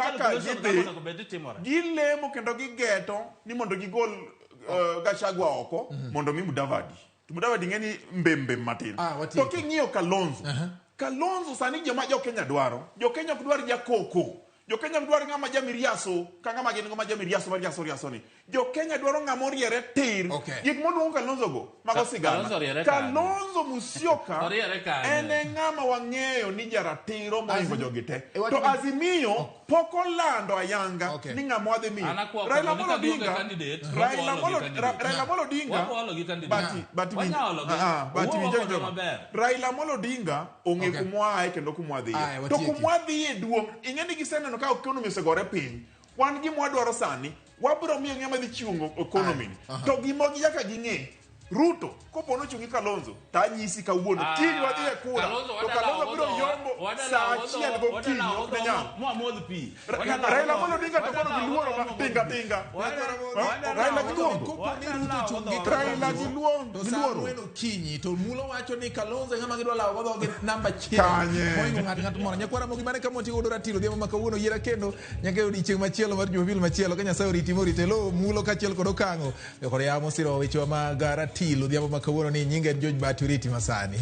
Kaka calculation gidhi, kaka onego bed ni timore. Gilemo kendo gigeto ni mondo gigol Gachagua oko mondo mi Mudavadi. To Mudavadi ng'e ni mbem mbem matin. Ah, watieko. To king'iyo Kalonzo, Kalonzo sani joma jo Kenya dwaro, jo Kenya ok dwar jakoko. Jo Kenya ok dwar ng'ama jamiriaso ka ng'ama gin go ma jamiriaso ma riaso riaso ni. Jo Kenya dwaro ng'ama oriere tir. Okay. Gik moluongo Kalonzo go mago sigana. Kalonzo oriere kanye? Kalonzo Musyoka Oriere kanye? en e ng'ama wang'eyo ni jaratiro mohingo jogi te. E wach To ni- Azimio pok olando ayanga Okay. ni ng'ama wadhi miyo. An akwa Raila kono ni Amolo ka gionge Odinga, candidate, Raila wabolo gi Amolo- candidate. Raila Amolo Odinga, Wabolo gi candidate. Bati, bati winjo. Wanyalo gi. Ah, ah, bati Wuo winjo kodwa winjo. maber. Raila Amolo Odinga ong'e Okay. kumwae kendo kumwadhiye. Aya, To watieki. kumwadhiye duong', ing'e ni giseneno ka economy osegore piny. Wan gima wadwaro sani, wabiro miyo ng'ama dhi chiwo economy ni. Aha. To gima nyaka ging'e, Ruto kopo nochung' gi Kalonzo, to anyisi kawuono, Ah, kiny wadhi e kura, Kalonzo to wadala Kalonzo biro wadhowa, yombo wadala saa wadhowa, achiel gokinyi, wadala ok ne nyal. Mwamodh pi. Raila Amolo Odinga to koro giluoro ma tinga tinga. Raila giluongo. Kopo ni Ruto ochung' gi Raila Kalonzo, giluongo. to saa Giluoro. ang'wen okinyi to mulo wacho ni Kalonzo e ng'ama gidwa lawo godo gi namba achiel Kanye? mohingo ng'at ng'at moro. Nyakwara Ramogi mane kama otieko godo ratiro odhiambo ma kawuono yiera kendo nyaka e odiechieng' machielo mar Jumapil machielo ka Nyasaye oriti morite lo mulo kaachiel kod okang'o e kor yamo siro wechewa mag ratil odhiambo ma kawuono ni nyinga en George Bahati oriti masani.